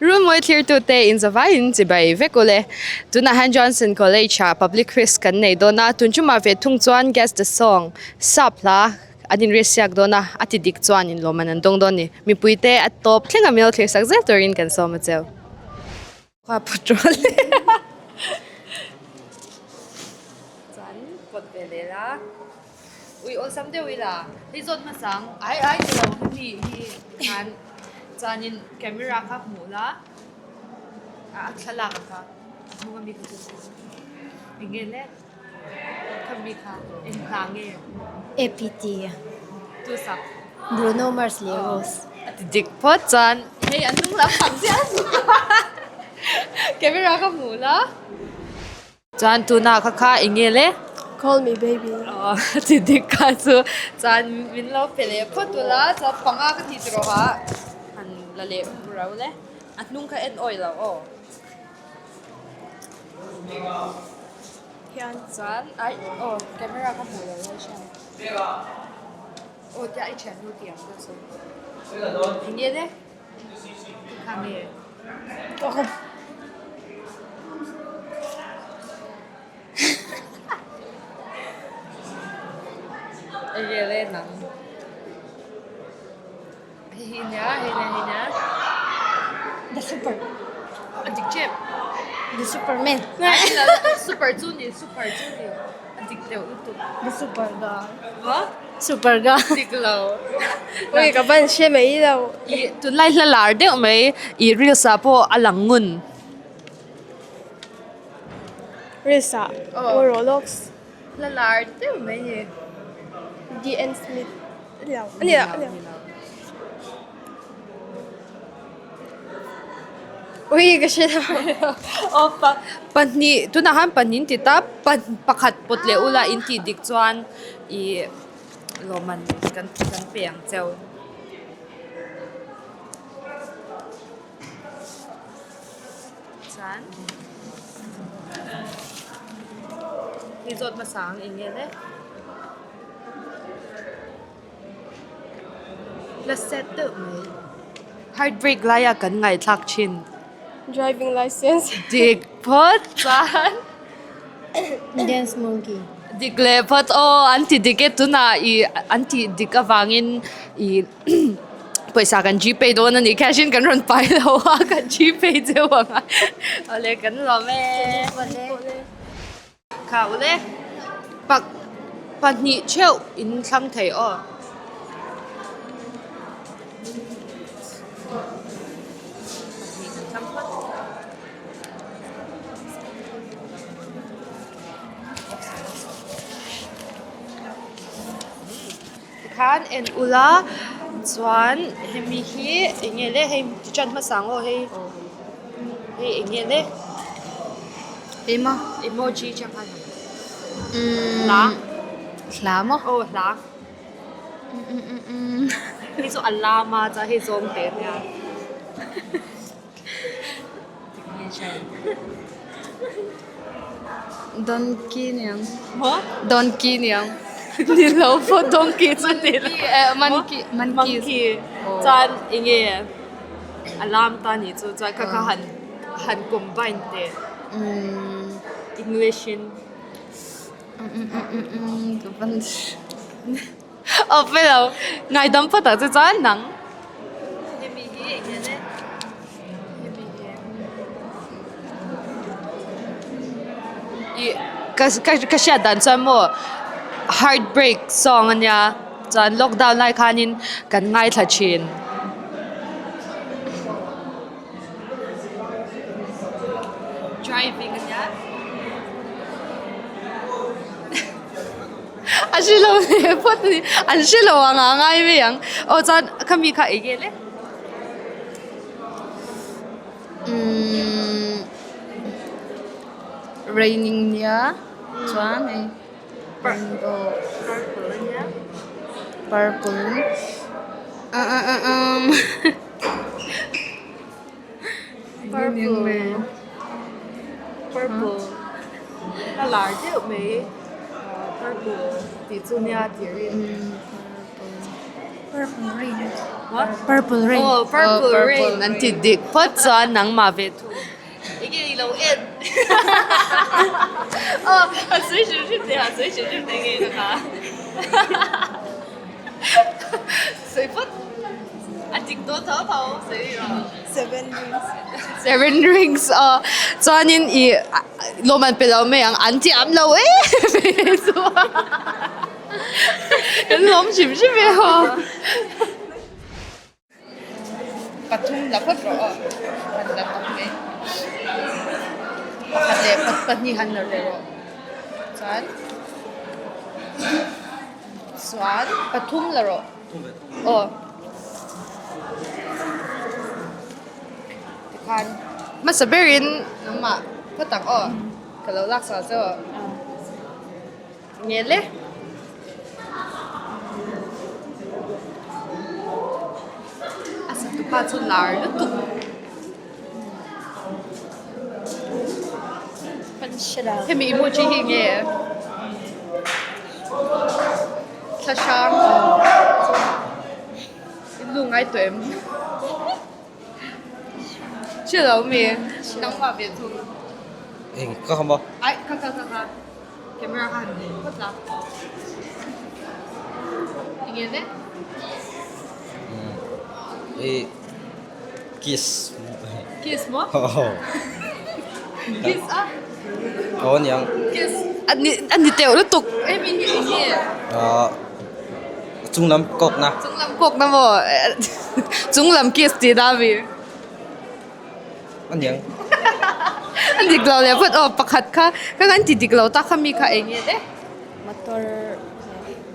Runmawi thlirtute inzavaiin chibai vek ule. Tunah hian Johnson College ah Public Quiz kan nei dawn a, tun tumah ve thung chuan Guess the Song sap hla an inrisiak dawn a, a ti dik chuan inlawmman an dawng dawn a ni. Mipuite a tawp thleng a milo thlirsak zel turin kan sawm a cheu. Kha petrol chuan pawt ve leh la ui awlsam deuh ila hei zawt hmasang ai ai ni lo hemi hi khan chuanin camera kha hmuh la a thlalak kha a hnung ami kha chu eng nge le khami kha eng hna nge APT tu sak Bruno Mars leh Rose a ti dik phawt chuan hei a hnung lam pang chiah camera kha hmuh la chuan tuna kha kha eng nge le Call me baby aw a ti dik kha chu chuan min lo pe leh phawt ula chuan panga ka ti tawh a han la leh rau le a hnung kha en awih lo aw. Hian chuan ai aw camera ka hmuh lo lai hriat aw tia i thiannu tih ang deuh sawn eng nge le kha nge eng nge le nang Hei hi nia hei nia hei nia The super a dik tep The superman super chu ni super chu ni a dik deuh lutuk The super girl maw super girl dik lo ui ka ban hre mai lo i tunlai hla lar deuh mai i reels ah pawh a lang ngun reels ah aw Roblox hla lar deuh mai ni D_N Smith a ni lo a ni lo ui ka hre lo aw pa pahnih tunah khan pahnih an ti ta pakhat pawt leh ula in tih dik chuan ih lawmman kan kan pe ang cheu. Chuan hei zawt hmasa ang eng nge le. La set deuh mai. Heartbreak laia kan ngaihthlak thin. Driving license. Dik phawt chuan. Dance monkey. Dik leh phawt aw an ti dik e tunah ih an tih dik avangin ih pawisa kan gpay dawn a nih cash in kan rawn pai lo a kan gpay deuh ang a awle kan lawm e. Kha ule pak pahnih theuh in thlang thei aw. Pahnih kan thlang phawt. Tikhan en ula chuan hemi hi eng nge le hei ti tan hmasa ang aw hei hei eng nge le ema emoji chang khan hla hla maw aw hla hei chu a lam a chuan hei zawng te nia Donkey niang. Maw? Donkey niang. Ni lo pawh donkey chu ni lo. Monkey. Monkey. Chuan enge alarm ta ni chu chuan kha kha han han combine teh. English in. Aw fellow ngaidam phawt ah chu chuan nang. Hemi hi eng nge le hemi hi ih ka ka ka hriat dan chuan maw heartbreak song ania chuan lockdown lai khanin kan ngaithla thin. Driving ania. A hre lo hle phawt a ni. An hre lo ang a ngai mai ang. Aw chuan khami kha ei vel e. Umm raining nia chuan hei rainbow purple a nia purple ah ah ah umm purple purple a lar deuh mai purple tih chu nia tih rin. Purple rain. What? Purple rain. Oh, purple rain an ti dik phawt chuan nangmah ve thung. Enge i lo en? Oh, a sawi hrim hrim teh a sawi hrim hrim teh nge ka kha. Sawi phawt. A dik dawn tho tho sawi rawh. Seven rings. Seven rings aw chuanin i lawm an pe lo mai ang an thiam lo em chuan kan lawm hrim hrim e aw. Pathum la phawt rawh aw han la tak mai pakhat leh pahnih han la rawh chuan chuan pathum la rawh aw tikhan hmasa berin nangmah phawt ang aw ka lo lak sual che aw. Nge le? A satupa chu lar lutuk. Hemi emoji hi nge? Thla hrang in lu ngai tawh em? Hre lo mi? Nangmah ve thung. Eng ka kham a? Ai ka ka ka ka. Camera kha han nei phawt la. Enge le? I kiss. Kiss maw? Kiss a? Aw aniang. Kiss. Ani ani teuh lutuk. Hemi hi enge? Ah chunglam kawkna. Chunglam kawkna maw? Chunglam kiss tih na mi? A niang. A dik lo leh phawt aw pakhat kha ka kan ti dik lo tak kha mi kha eng nge le motor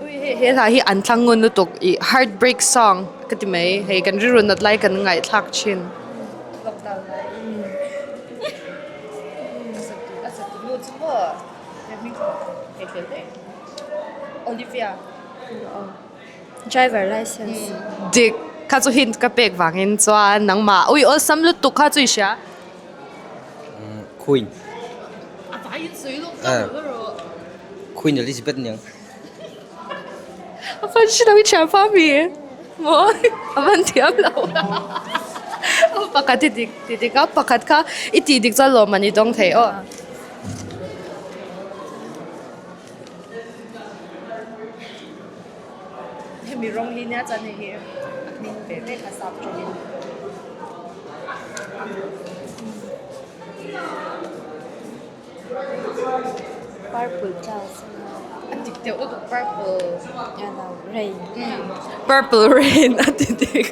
ui hei he hla hi an thlang ngun lutuk ih heartbreak song ka ti mai hei kan rilru nat lai kan ngaihthlak thin lockdown lai a satu nu chu maw Olivia Driver license. Dik, kha chu hint ka pek vangin chuan nangmah ui awlsam lutuk kha chu i hria. Queen. A vaiin sawi lawk ka lo rawh. Queen Elizabeth niang. A fan hre lo i thiam fa mi maw a van thiam lo. Pakhat i dik ti dik a pakhat kha i tih dik chuan lawmman i dawng thei aw. Hemi rawng hi nia chuan hei hi a hming ve ve kha sap tawngin. Purple clouds a dik deuh lutuk purple rain purple rain a ti dik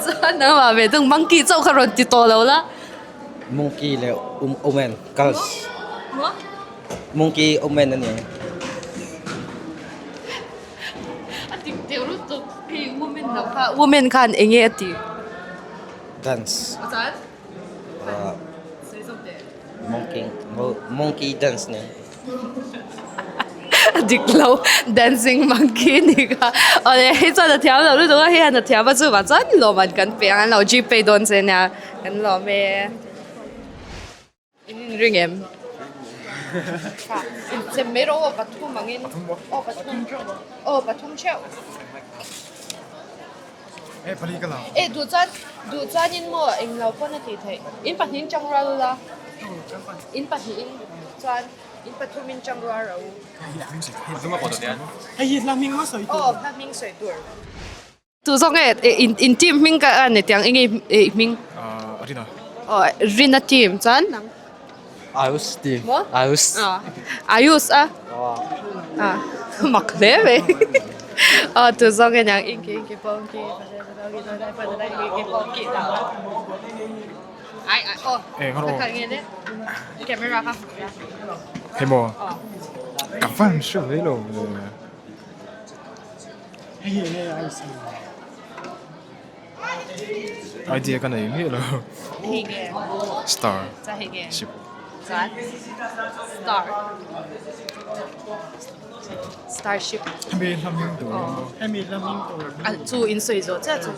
chuan nangmah ve thung monkey chauh kha rawn ti tawh lo la. Monkey leh woman girls. Monkey awm en a ni ang. A dik deuh lutuk hei woman lo kha woman khan eng nge a tih? Dance. A chuan? Ah. Sawi zawk teh. Monkey monkey dance nen. A dik lo dancing monkey ni kha. Awle hei chuan a thiam lo lutuk a hei hian a thiam a chuvang chuan lawmman kan pe ang an lo gpay dawn che nia kan lawm e. In inring em? Inchem mai rawh aw pathum angin aw pathum aw pathum theuh. E duh chuan duh chuanin maw englo pawn a tih theih in pahnihin chang rual ula in pahnihin chuan in pathumin chang rual rawh u. Aw hla hming sawi tur. Tu zawk nge in team hming ka a ni tiang enge i hming? Rina. Aw Rina team chuan nang? Ayush team. Maw? Ayush. Ayush a? Mak hle mai. Aw tu zawk nge niang inki inki pawngki inki pawngki ai ai aw ka nge le camera kha. Hei maw? Ka van hre ve lo. Idea ka nei miah lo. Star. Ship. Star. Starship. Hemi hla hming tur. Hemi hla hming tur. Chu in sawi zawh chiah chu.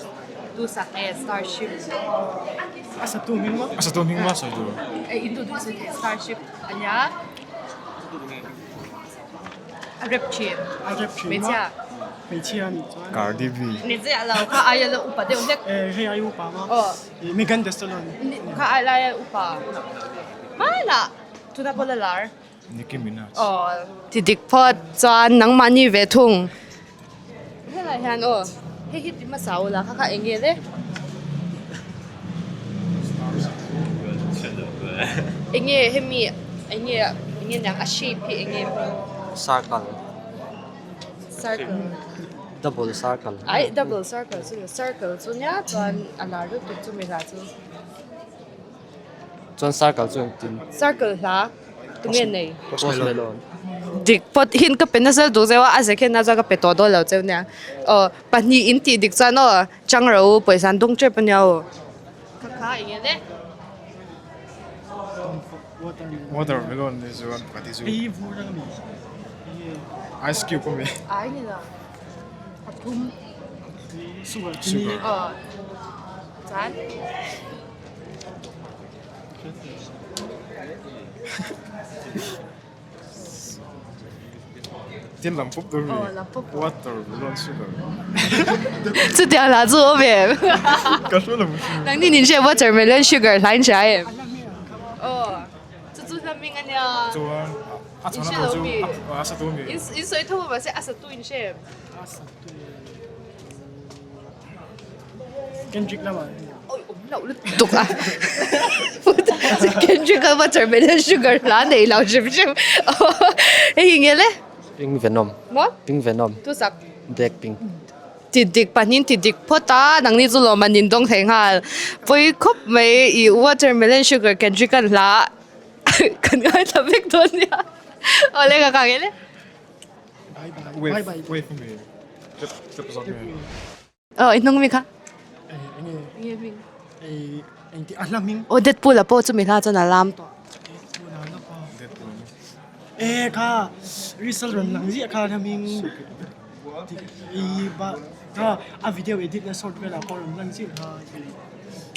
Tu sak nge Starship. A satu hming maw? A satu hming maw sawi tur. In duh duh sawi thei Starship ania. A rep thin. A rep thin maw? Hmeichhia. Hmeichhia anih chuan. Cardi B. Ni chiah lo kha aia la upa deuh hlek. Eh hei ai upa maw? Aw. Megan Thee Stallion. Kha ai laia upa. Hmanah tuna pawh la lar. Nicki Minaj. Aw ti dik phawt chuan nangmahni ve thung. Helai hian aw hei hi ti hmasa ula kha kha eng nge le? Eng nge hemi eng nge eng nge niang a shape hi eng nge? Circle. Circle. Double circle. Ai double circle chu circle chu nia chuan a lar lutuk chu mi hla chu. Chuan circle chu engtin? Circle hla tunge nei? Post Malone. Dik pawt hin ka pe nasa duh zeuh a, a ze khen a chuan ka pe tawh dawn lo cheu nia. Aw pahnih in tih dik chuan aw chang ro u pawisa an dawng tep ania aw. Kha kha eng nge le? Watermelon ni chuan pakhat hi chu ice cube a mi. Ai ni lo. A thum. Sugar. Sugar. Aw chuan. Tin lam pup tur mi watermelon sugar. Chutiang hla chu awm em? Ka hre lo. Nangni nin hria watermelon sugar hla in hria em? Aw chu chu hla hming ania. Chuan a chhana tur chu a sa tu mi. In sawi tho mahse a sa tu in hria em? Kendrick Lamar. Oi awm loh lutuk a. Kendrick a watermelon sugar hla nei lo hrim hrim. Hei hi nge le? Pink Venom. Maw? Pink Venom. Tu sak? Black Pink. Ti dik pahnih ti dik phawt a, nangni chu lawm an indawng thei nghal. Pawi khawp mai i watermelon sugar Kendrick an hla kan ngaithla vek dawn nia. Awle ka kang e le. Wave wave mi tep tep zawk nge. Aw i hnung mi kha. Enge Enge hming? Ei engti a hla hming. Aw Deadpool a pawh chu mi hla chuan a lam tawh. Deadpool a la pa. Deadpool. E kha Risal rawn lang ziah kha hla hming. I ba kha a video edit na short velah pawh rawn lang ziah kha.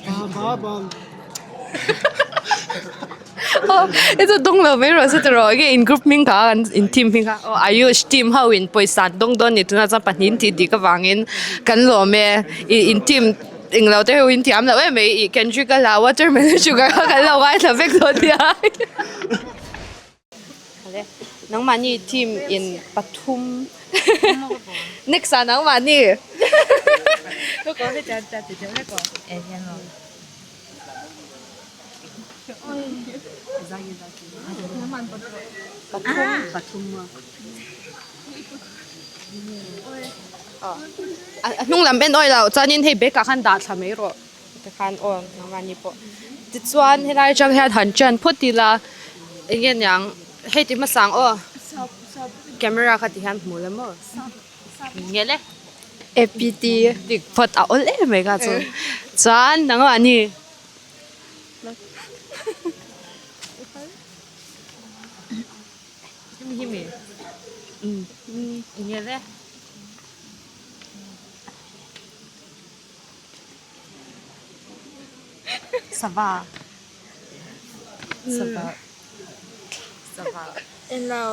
Ba ba ba. Aw i chu dawng lo mai rawh se tiraw enge in group hming kha an in team hming kha aw Ayush team ho in pawisa an dawng dawn a ni tunah chuan pahnih in tih dik avangin kan lawm e ih in team englo te ho in thiam loh em mai ih Kendrick a hlau a watermelon sugar kha kan lo ngaithla vek dawn nia. Nangmahni team in pathum next ah nangmahni. A hnung lam en awih loh chuanin hei bag ah khan dah thla mai rawh tikhan aw nangmahni pawh tichuan helai atang hian han ṭan phawt ila eng nge niang hei ti hmasa ang aw camera kha ti hian hmu la maw nge le APT dik phawt a awl em mai kha chu chuan nangmahni. Sava sava sava Hello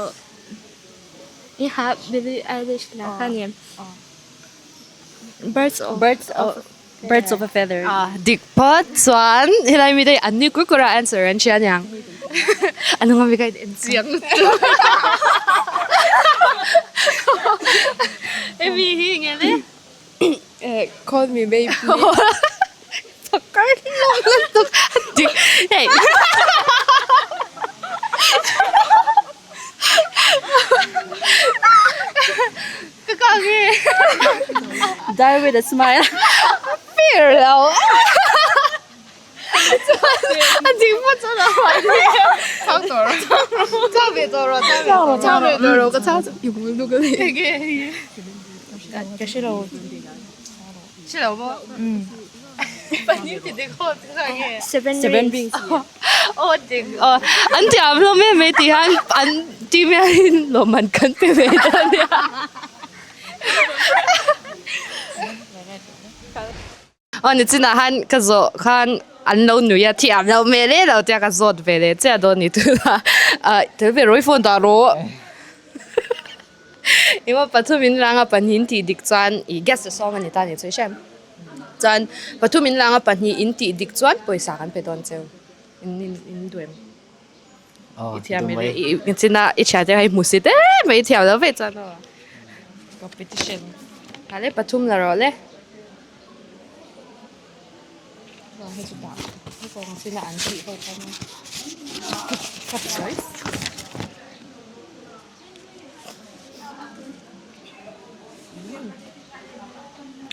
i ha Billie Eilish la kha ni Birds of Birds of Birds of a feather. Ah dik phawt chuan helai mi te an ni kur kur a answer an hria aniang a nunga mi kha in chiang lutuk hemi hi enge le Call me baby. Pakar hlawm lutuk dik hei. Ka kang e. Die with a smile. Fair lo. Chuan a ding pawh chuan a huai hle. Chang tawh rawh. Chang ve tawh rawh. Chang ve tawh rawh. Ka chang i bul duk a ni. Enge hei. Ka hre lo. Hre lo maw? Pahnih ti dik ho chu kha nge? Seven rings. Aw dik aw an thiam hlawm em mai tih hian an team hianin lawmman kan pe ve ta nia. Aw nichinah khan ka zawh khan an lo nui a thiam loh hmel e lo tia ka zawt ve leh chiah dawn ni tunah ah tel ve rawih phone dah rawh. Emaw pathum in langa pahnih in tih dik chuan ih guess the song a ni ta a ni chu i hre. Chuan pathum in langa pahnih in tih dik chuan pawisa kan pe dawn cheu. In in in duh em? I thiam i i china i thian te kha i hmu si em mai i thiam lo vek chuan aw. Competition. Tah le pathum la rawh le. Hei chu tah hei kawng china an tih ho kha nia. Ka choice.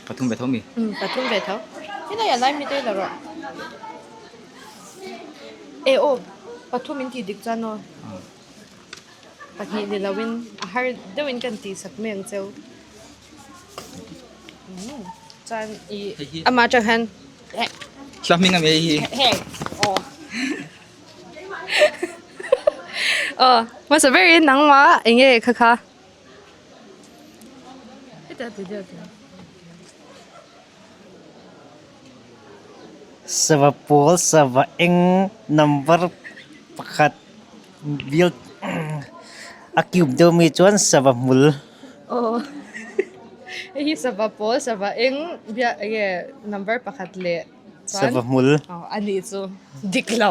Pathum ve tho mi? Um pathum ve tho. Helai a lai mi te la rawh. E aw pathum in tih dik chuan aw. Pahnih ni lo in a har deuh in kan tih sak mai ang cheu. Um chuan i amah atang hian Hla hming a mi hei hi. Heng aw. Aw hmasa ber in nangmah eng nge kha kha. Sava pawl sava eng number pakhat bial a cube deuh mi chuan sava hmul. Aw hei hi sava pawl sava eng bial eng nge number pakhat leh chuan Sava hmul. Aw a nih chu dik lo.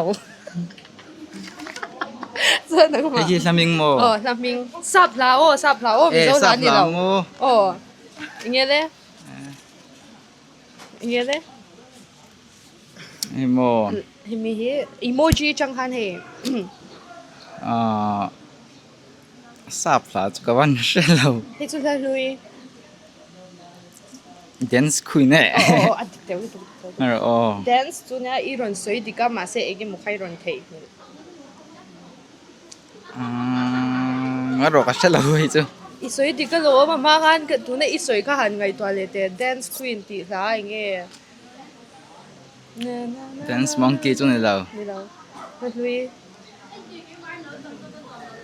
Chuan nangmah. Hei hi hla hming maw? Aw hla hming sap hla aw sap hla aw Eh Mizo hla sap ni hla lo. maw? Aw eng nge le? Eng nge le? Hei maw? Hemi hi emoji atang khan hei. Ah sap hla chu ka van hre lo. Hei chu hla hlui. Dance queen e. Aw aw a dik deuh lutuk. Aw. Dance chu nia i rawn sawi dik a mahse eng emaw kha i rawn theihnghilh. Umm a rawh ka hre lo hei chu. I sawi dik alawm a hma khan tuna i sawi kha han ngaihtuah leh teh dance queen tih hla eng nge. Dance monkey chu ni lo. Ni lo. Hla hlui.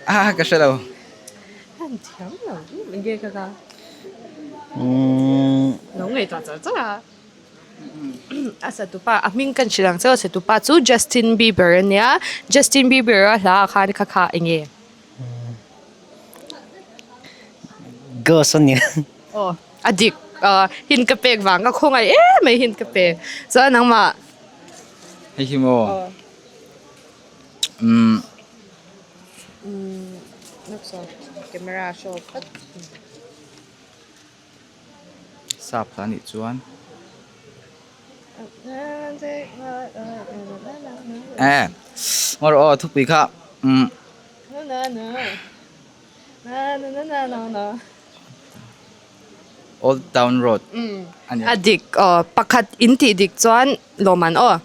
Ah ka hre lo. Han thiam lo eng nge ka ka. Umm. Lo ngaihtuah char char a. A satupa a hming kan hrilh ang che aw satupa chu Justin Bieber a nia Justin Bieber a hla ah khan kha kha eng nge? Ghost a nia. Aw a dik ah hint ka pek vang ka khawngaih em mai hint ka pe chuan nangmah. Hei hi maw? Umm. Umm camera show phawt. Sap hla nih chuan eh ngaw rawh aw thupui kha umm Old Town Road a ni. A dik aw pakhat in tih dik chuan lawm an aw.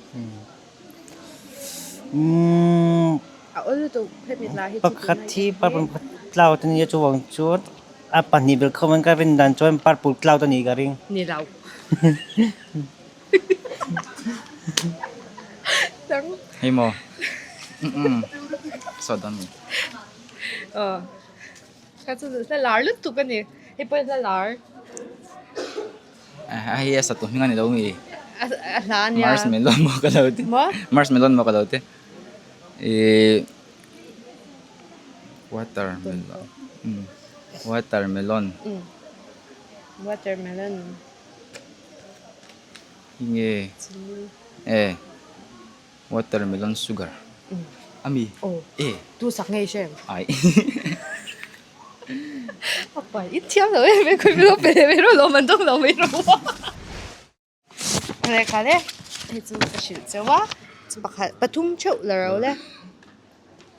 Umm A awl lutuk hemi hla hi chu pakhat hi purple cloud a nia chuvang chuan a pahnih ber khawm an ka rin dan chuan purple cloud a nih ka ring. Ni lo. Dang. Hei maw. Umm saw dan ni. Aw. Ka chu hla lar lutuk a ni. Hei pawh hi hla lar. A hei a satu hming a ni lo mi. A hla a nia. Marshmallow maw ka lo ti. Maw? Marshmallow maw ka lo ti. Ihh watermelon watermelon. Watermelon. Nge e watermelon sugar ami e tu sak ngei hrem. Ai. A pai i thiam lo em em khawi lo pe ve rawh lo man dawng lo mai rawh. Lehkha le hei chu ka hrilh cheu a pakhat pathum theuh la ro le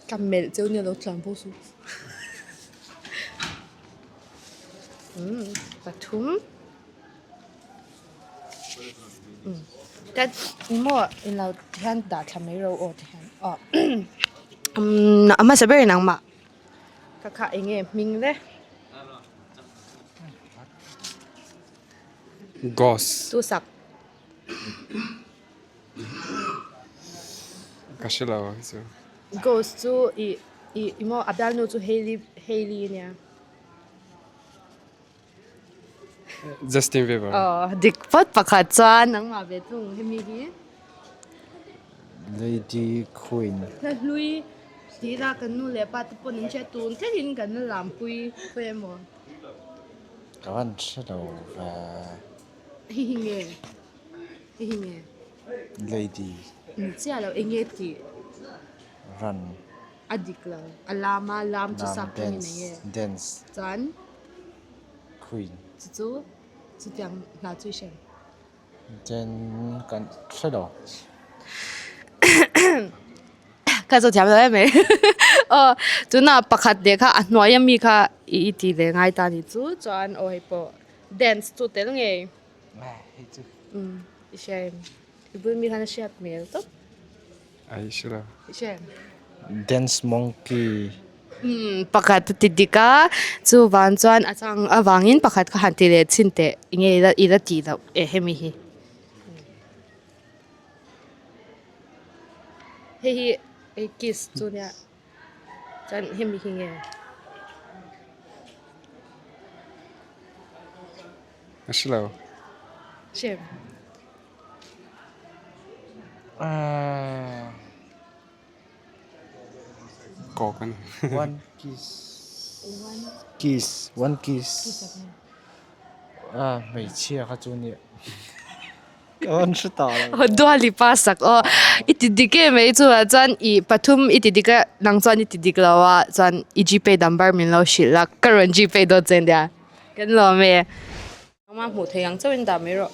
ka melh cheu nia lo tlan bo suh umm pathum umm tat maw englo hian dah thla mai ro aw ti hian aw umm a hmasa ber in ang mah ka kha eng nge hming le. Ghost. Tu sak. Ka hre lo ang chu. Ghost chu i i i maw a bialnu chu Hailey Hailey ania. Justin Bieber. Aw dik phawt pakhat chuan nangmah ve thung hemi hi. Lady Queen. Hla hlui tih ila kan nu leh pa te pawn an hriat tun thlengin kan la lampui khawi emaw. Ka van hre lo ve. Hei hi nge? Hei hi nge? Lady. Chiah lo eng nge tih? Run. A dik lo. A lam a, lam chu sap tawngin eng nge? Dance. Chuan? Queen. Chu chu chutiang hna chu i hre em? Then kan hre lo. Ka zawh thiam lo em mai. Aw tunah pakhat leh kha a hnuai ami kha i ti ve ngai ta ni chu chuan aw hei pawh dance chu tel ngei. Umm i hria em? I bul mi khan a hriat hmel tawp. Ai hre lo. I hria em? Dance monkey. Umm pakhat a ti dik a chuvang chuan a chang avangin pakhat kha han ti leh chhin teh enge i la tih loh eh hemi hi. Hei hi hei kiss chu nia chuan hemi hi nge A hre lo. Hre. Kawk a ni. One kiss. Kiss. One kiss. A hmeichhia kha chu nia. Ka rawn hre tawh lo. Aw Dua Lipa sak aw. I ti dik em mai chu ah chuan i pathum i ti dik a nang chuan i ti dik lo a chuan i gpay number min lo hrilh a ka rawn gpay dawt che nia. Kan lawm e. Nangmah hmuh theih ang chauhin dah mai rawh.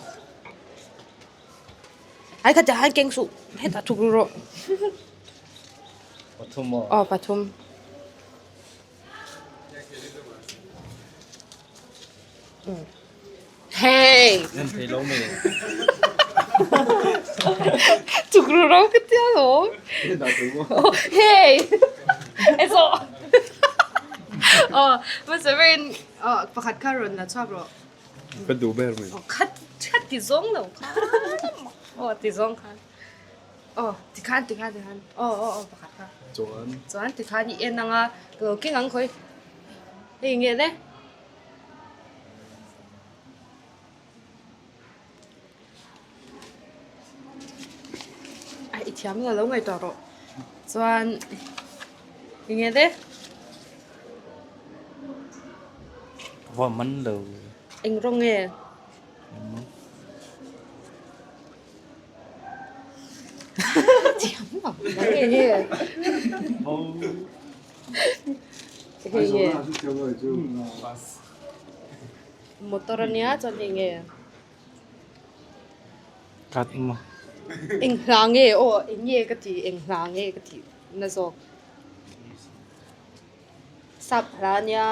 Ai kha tiang hian keng suh hetah thuk ru rawh. Pathum aw. Aw pathum. Hey! Em thei lo mai. Chuk ru ro ka tia lo. Hey! Eso. Oh, hmasa berin oh pakhat kha rawn la chhuak rawh. Ka duh ber mai. Oh, khat khat ti zawng lo khan. Oh, ti zawng khan. Oh, ti khan ti khan ti khan. Oh, oh, oh, pakhat kha. Chuan. Chuan ti khan i en anga ka lo keng ang khawi. Hei nge le? Ai i thiam lo lo ngaihtuah rawh. Chuan eng nge le? Va man lo. Eng rawng nge? Thiam lo. Nge nge? Hei nge? Motor ania chuan hei nge? Kat maw? Eng hla nge aw eng nge ka ti eng hla nge ka tih na zawk. Sap hla ania.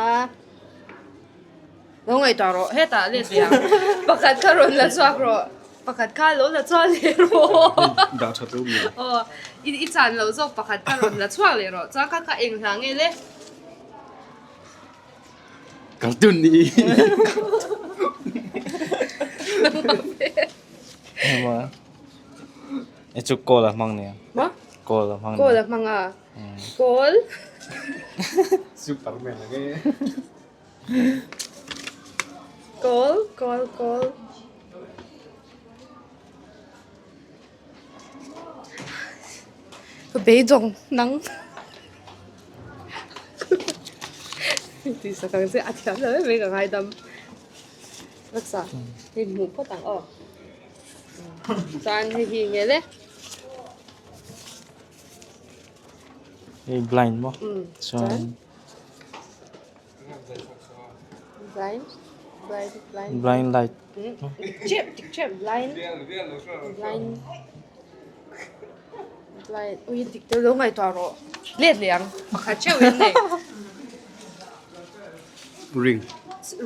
Lo ngaihtuah rawh hetah let ve ang pakhat kha rawn la chhuak rawh pakhat kha lo la chhuak leh rawh. Dah that lo mi. Aw i chan loh zawk pakhat kha rawn la chhuak leh rawh chuan kha kha eng hla nge le. Cartoon ni. Ema. E chu call a hmang nia. Ma? Call a hmang. Call a hmang a. Call. Superman a nge. Call, call, call. Ka beidawng nang. Tih sak ang che a thiam lo em mai ka ngaidam. Taksa hei hmuh phawt ang aw. Chuan hei hi nge le? Hei blind maw? Chuan Blind blind blind blind light. Chep tik chep blind blind blind ui dik te lo ngaihtuah rawh let leh ang pakhat theuh in nei Ring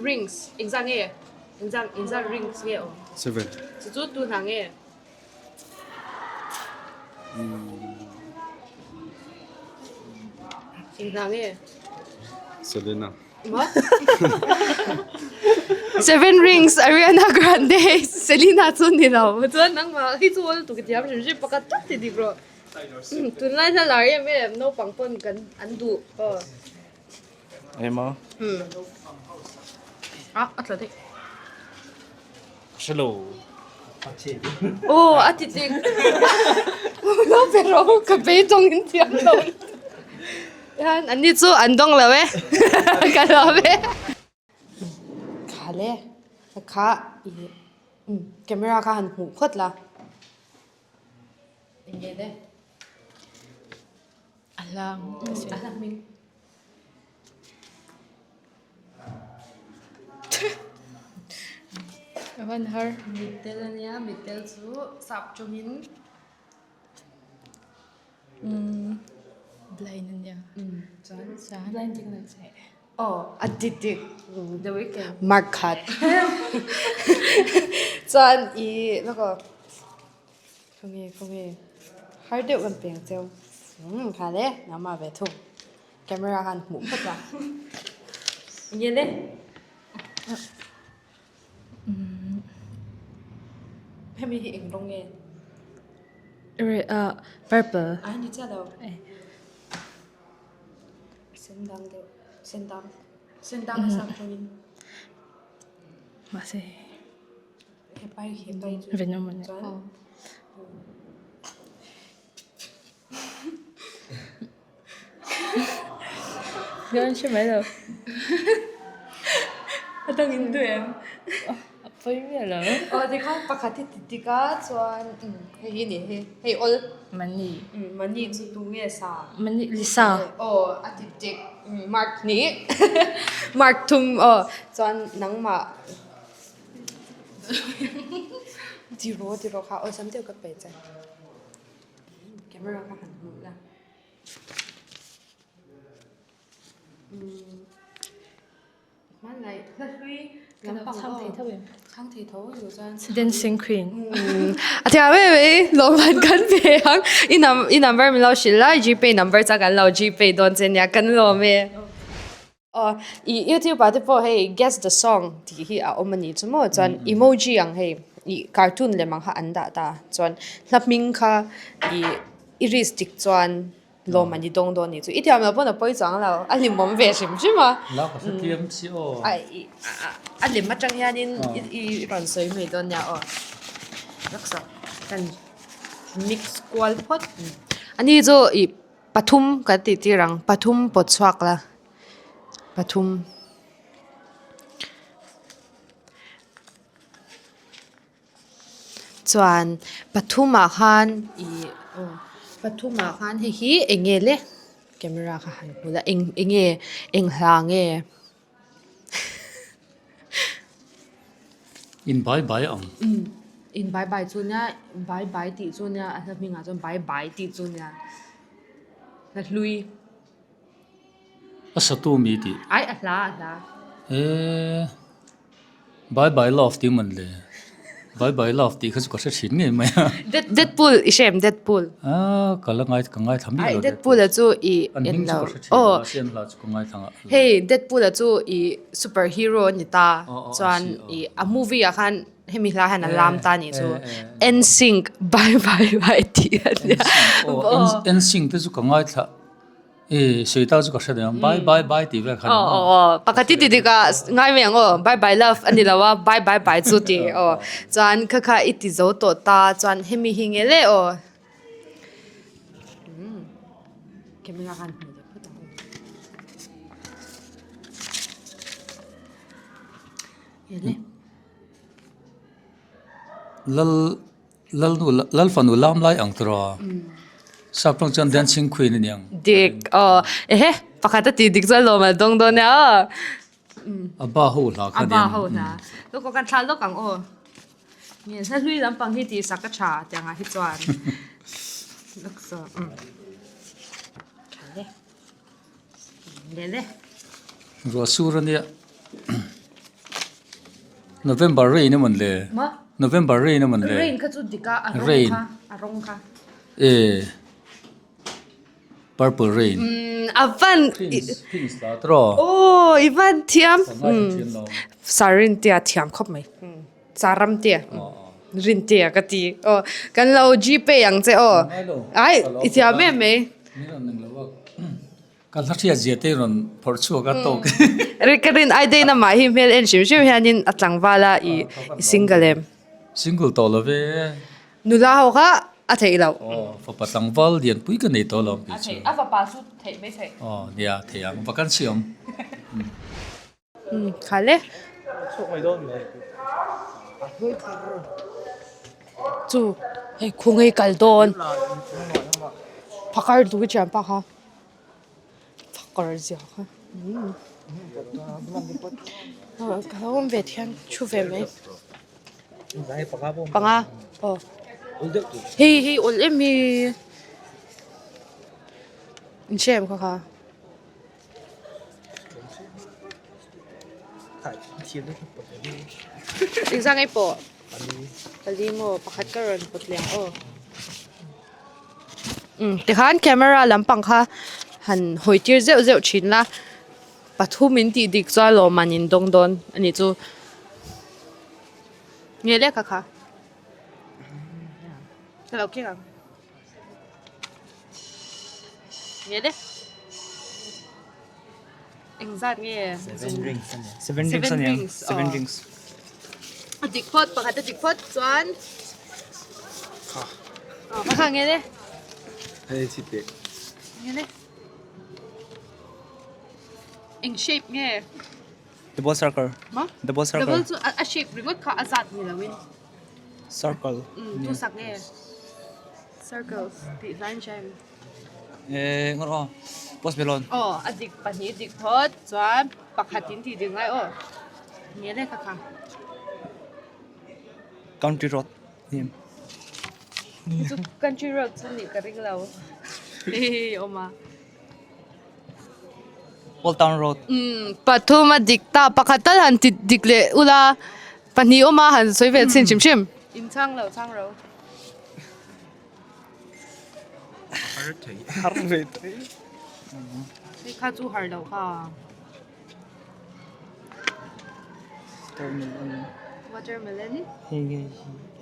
rings engzah nge engzah engzah rings nge awm 7 chu chu tu hna nge Eng hna nge? Selena. Maw? Seven Rings, Ariana Grande, Selena chu ni lo. Chuan nangmah hi chu tu ka thiam hrim hrim pakhat tak ti dik rawh. Tunlai hla lar em em naupang pawn kan an duh aw. Emaw? Ah, a tla daih. Hre lo. Aw, a ti dik. Lo pe rawh, ka beidawng in thiam lo. Hian anni chu an dawng lo e. Ka lawm e. le kha i camera kha han hmuh phawt la eng nge le a hlang a hla hming a van har mittel ania mittel chu sap tawngin Blind ania chuan chuan blinding lights aw a dik dik the weekend mark khat chuan i lawk aw khawnge khawnge har deuh kan peng cheu umm kha le nangmah ve thung camera khan hmuh phawt a enge le. Hemi hi eng rawng nge? Ah purple. Ai ni chiah lo. Sen dang deuh. Sen dang. Sen dang a sang tawngin. Mahse. Hepai hepai chu. Venom ani. Chuan. Ka hre mai lo. A dang in duh em? A pawi miah lo. Aw tikhan pakhat hi ti tik a chuan hei hi ni hi hei awl. Money. Money chu tu nge sa? Money Lisa. Aw a ti tik mark hnih mark thum aw chuan nangmah tiraw tiraw kha awlsam deuh ka pe che. Camera kha han hmuh la. Hmanlai hla hlui lampang aw chhang thei tho chu chuan Dancing Queen. A thiam em em lawmman kan pe ang i num i number min lo hrilh la gpay number chuan kan lo gpay dawn che nia kan lawm e. Aw i youtube ah te pawh hei guess the song tih hi a awm a nih chu maw chuan emoji ang hei ih cartoon lem ang kha an dah ta chuan hla hming kha ih i risk dik chuan lawm an i dawng dawn a nih chu i thiam loh pawn a pawi chuang lo a hlimawm ve hrim hrim a a ih a lem atang hianin i rawn sawi mai dawn nia aw kan mix kual phawt ani chu ih pathum kan tih tir ang pathum pawt chhuak la. Pathum chuan pathumah khan ih aw pathumah khan hei hi eng nge le camera kha han hmu la eng eng nge eng hla nge. In bai bai ang. In bai bai chu nia bai bai tih chu nia a hla hmingah chuan bai bai tih chu nia hla hlui. A satu mi tih. Ai a hla a hla. Eee Bye bye love tih man le. Bye bye love tih kha chu ka hre thin ngei mai a. Dead Deadpool i hre em Deadpool? Ah ka la ngai ka ngaithla miah Ai lo Deadpool a chu i An hming chu ka hre thin aw. a sian hla chu ka ngaithla ngah lo. Hei Deadpool a chu i super hero a ni ta Aw aw chuan a si aw. i a movie ah khan hemi hla hian a lam ta nih chu Eh eh. NSYNC bye bye bye tih a nia. NSYNC aw NSYNC te chu ka ngaithla E sawi tak chu ka hre deuh ang bye bye bye tih vel kha ni maw? Aw aw pakhat i ti dik a ngai mai ang aw bye bye love a ni lo a bye bye bye chu ti aw chuan kha kha i ti zo tawh ta chuan hemi hi nge le aw camera khan hmuh leh phawt ang aw nge le Lal Lal nu Lal fanu lam lai ang tur a, sap tawng chuan dancing queen a ni ang. Dik aw ehe pakhat a tih dik chuan lawm a dawng dawn nia aw. A ba ho hla kha A ba ho hla. Lawk aw kan thla lawk ang aw. Nge hla hlui lampang hi tih sak a tha tiang ah hi chuan. Lawk saw umm. Tha le. Le le. Ruah sur a nia. November rain emaw le? Ma? November rain emaw le? Rain kha chu dik a, a rawng kha, a rawng kha. E purple rain. Umm a van Prince, Prince la tawh. Aw i van thiam. Sarin tia thiam khawp mai. Charam tia. Rin tia ka ti. Aw kan lo gpay ang che aw. Ai i thiam em mai. Ni rawn eng lo a. Ka hla hriat zia te rawn phawrh chhuak a tawk. Ri ka rin ai dei namah hi hmel en hrim hrim hianin a tlangval a i single em? Single tawh lo ve. Nula ho kha a theih loh. Aw fapa tlangval lianpui ka nei tawh lo ang kei chu. A theih a fapa chu theih mai theih. Aw nia theih ang vacancy awm. Kha le. Chu hei khung hei kal dawn phakar duh i thianpa kha phakar zia kha ka lo awm ve thian thu ve mai panga aw hei hei awl em hi inhre em kha kha. Engzah nge pawh pali maw pakhat ka rawn pawt leh ang aw umm tikhan camera lampang kha han hawi tir zeuh zeuh thin la pathum in tih dik chuan lawmman in dawng dawn a nih chu nge lek a kha ka lo keng ang. Nge le? Engzat nge? Seven rings a ni. Seven rings a ni ang. Seven rings. A dik phawt, pakhat a dik phawt chuan. Kha. Kha nge le? Hei chi pek. Nge le? Eng shape nge? Double circle. Ma? Double circle. Double chu a shape ringawt kha a zat ni loin. Circle. Tu sak nge? Circles tih hlain hriain. Eh, ngar aw. Post Malone. Aw, a dik pahnih dik phawt chuan pakhat in tih dik ngai aw. Nge le kha kha. Country road name. Chu country road chu nih ka ring lo. Hei awm a. Old Town Road. Umm pathum a dik ta pakhat tal han ti dik leh ula pahnih awm a han sawi vel chin hrim hrim. In chhang lo chhang ro. Har thei. Har ve thei. Hei kha chu har lo kha. Watermelon. Watermelon. Hei ngei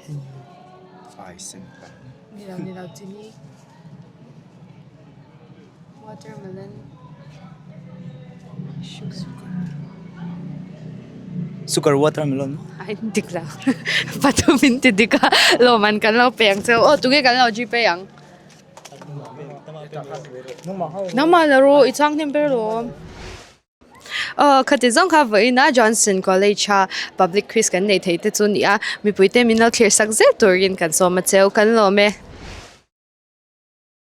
hi. Ai sen pa. Ni lo ni lo chini. Watermelon sugar. Sugar watermelon. Ai dik lo. Pathum in ti dik a lawm an kan lo pe ang cheu. Aw tunge kan lo gpay ang. Nangmah la rawh i chhang hnem ber lawm. Aw khati zawng kha vawiin a Johnson College a public quiz kan nei thei te chu a ni a mipui te min lo thlir sak zel turin kan sawm a cheu kan lawm e.